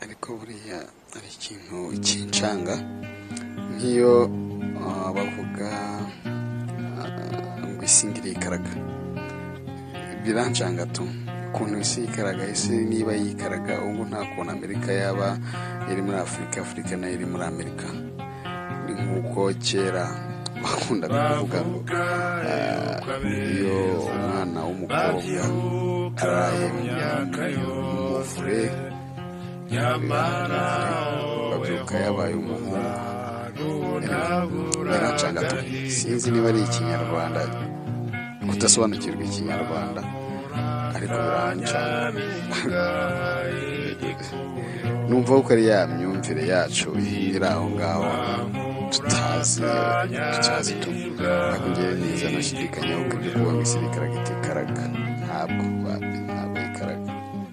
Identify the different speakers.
Speaker 1: Ariko buriya hari ikintu cy'incanga, nk'iyo bavuga ngo isi ngo irikaraga, birancanga tu ukuntu isi yikaraga. Isi niba yikaraga, ubu nta kuntu Amerika yaba iri muri Afurika, Afurika nayo iri muri Amerika. Ni nk'uko kera bakundaga kuvuga ngo iyo umwana w'umukobwa araye mu muvure, babyuka yabaye umuhungu. Birancanga tu, sinzi niba ari Ikinyarwanda, kudasobanukirwa Ikinyarwanda, ariko birancanga. Numva ko ari ya myumvire yacu iri aho ngaho tutazi tu. Ariko ngewe neza nashidikanyaho ko ibyo kuba ngo isi irikaraga itikaraga, ntabwo.